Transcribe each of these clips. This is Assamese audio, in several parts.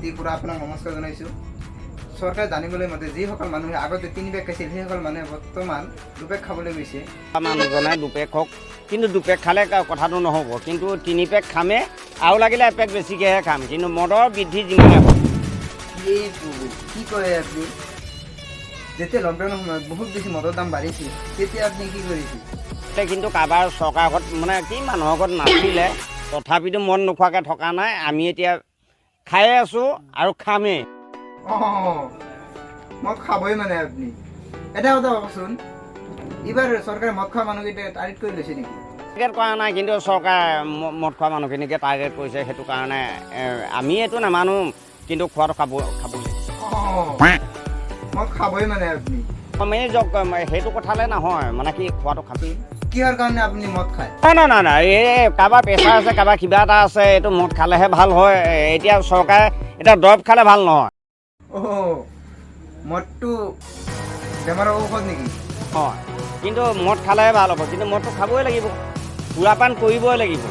ভাইটি, খুৰা, আপোনাক নমস্কাৰ জনাইছোঁ। চৰকাৰে জানিবলৈ মতে যিসকল মানুহে আগতে 3 পেক খাইছিল, সেইসকল মানুহে বৰ্তমান 2 পেক খাবলৈ গৈছে। মানুহজনে 2 পেক হওক, কিন্তু 2 পেক খালে কথাটো নহ'ব। কিন্তু 3 পেক খামে আৰু লাগিলে এপেক বেছিকৈহে খাম, কিন্তু মদৰ বৃদ্ধি যিমানে হওক। এই প্ৰভু, কি কয় আপুনি? যেতিয়া লকডাউনৰ সময়ত বহুত বেছি মদৰ দাম বাঢ়িছিল, তেতিয়া আপুনি কি কৰিছিল? এতিয়া কিন্তু কাৰোবাৰ চৰকাৰৰ ঘৰত, মানে কি, মানুহৰ ঘৰত নাছিলে, তথাপিতো মদ নোখোৱাকৈ থকা নাই। আমি এতিয়া খায়ে আছোঁ আৰু খামেই। অঁ, মদ খাবই মানে আপুনি। এটা কথা কওকচোন, এইবাৰ চৰকাৰে মদ খোৱা মানুহকেইটা টাৰ্গেট কৰি লৈছে নেকি? টাৰ্গেট কৰা নাই, কিন্তু চৰকাৰে মদ খোৱা মানুহখিনিকে টাৰ্গেট কৰিছে। সেইটো কাৰণে আমি এইটো নামানো, কিন্তু খোৱাটো খাবই লাগিব। অঁ, মদ খাবই মানে আপুনি। কমেই যাওক, সেইটো কথালে নহয়, মানে কি, খোৱাটো খাবই। কিহৰ কাৰণে আপুনি মদ খায়? নাই নাই নাই নাই, এই কাৰোবাৰ প্ৰেছাৰ আছে, কাৰোবাৰ কিবা এটা আছে, এইটো মদ খালেহে ভাল হয়। এতিয়া চৰকাৰে এতিয়া দৰৱ খালে ভাল নহয়। অ', মদটো বেমাৰৰ ঔষধ নেকি? হয়, কিন্তু মদ খালেহে ভাল হ'ব। কিন্তু মদটো খাবই লাগিব, সুৰাপান কৰিবই লাগিব।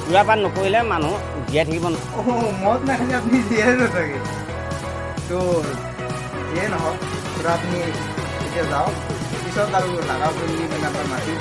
সুৰাপান নকৰিলে মানুহ জীয়াই থাকিব নোৱাৰে। অ', মদ নাখালে আপুনি জীয়াই নাথাকে। তো যিয়ে নহওক খুৰা, আপুনি এতিয়া যাওক, পিছত আৰু লাগা কৰি মানে আপোনাৰ মাতি